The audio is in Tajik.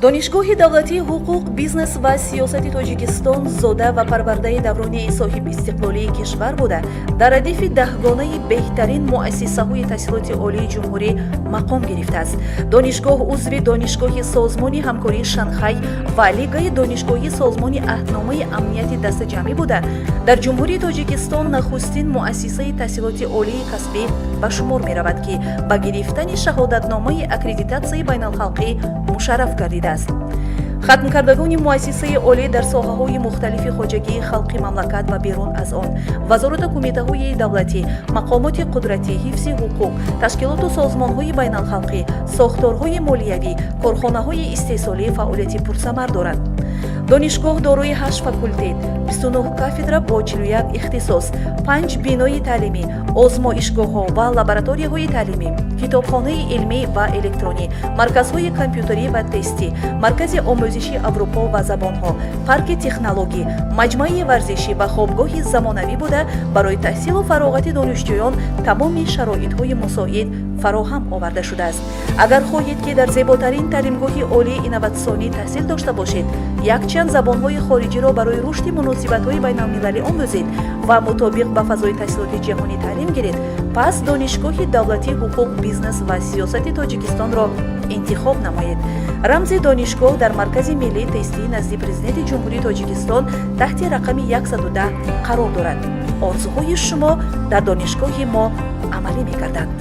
Донишгоҳи давлатии ҳуқуқ, бизнес ва сиёсати Тоҷикистон зода ва парвардаи даврони соҳибистиқлолии кишвар буда, дар радифи 10-гонаи беҳтарин муассисаҳои таҳсилоти олии ҷумҳурӣ мақом гирифтааст. Донишгоҳ узви Донишгоҳи Созмони ҳамкории Шанхай ва Лигаи донишгоҳии Созмони Аҳдномаи амнияти дастаҷамъӣ буда, дар Ҷумҳурии Тоҷикистон нахустин муассисаи таҳсилоти олии касбӣ ба шумор меравад, ки ба гирифтани шаҳодатномаи аккредитатсияи байналхалқӣ мушарраф гардидааст. Хатмкардагони муассисаи олӣ дар соҳаҳои мухталифи хоҷагии халқи мамлакат ва берун аз он, вазорату кумитаҳои давлатӣ, мақомоти қудратӣ, ҳифзи ҳуқуқ, ташкилоту созмонҳои байналхалқӣ, сохторҳои молиявӣ, корхонаҳои истеҳсолӣ фаъолияти пурсамар доранд. Донишгоҳ дорои ҳашт факултет, 29 кафедра бо 41 ихтисос, панҷ бинои таълимӣ, озмоишгоҳҳо ва лабораторияҳои таълимӣ, китобхонаи илмӣ ва электронӣ, марказҳои компютерӣ ва тестӣ, маркази омӯзиши Аврупо ва забонҳо, парки технологӣ, маҷмӯаи варзишӣ ва хобгоҳи замонавӣ буда, барои таҳсилу фароғати донишҷӯён тамоми шароитҳои мусоид фароҳам оварда шудааст. Агар хоҳед, ки дар зеботарин таълимгоҳи олии инноватсионӣ таҳсил дошта бошед, якчанд забонҳои хориҷиро барои рушди муносибатҳои байналмилалӣ омӯзед ва мутобиқ ба фазои таҳсилоти ҷаҳонӣ таълим гиред, пас Донишгоҳи давлатии ҳуқуқ, бизнес ва сиёсати Тоҷикистонро интихоб намоед. Рамзи донишгоҳ дар Маркази миллии тестии назди Президенти Ҷумҳурии Тоҷикистон таҳти рақами 110 қарор дорад. Орзуҳои шумо дар донишгоҳи мо амалӣ мегарданд.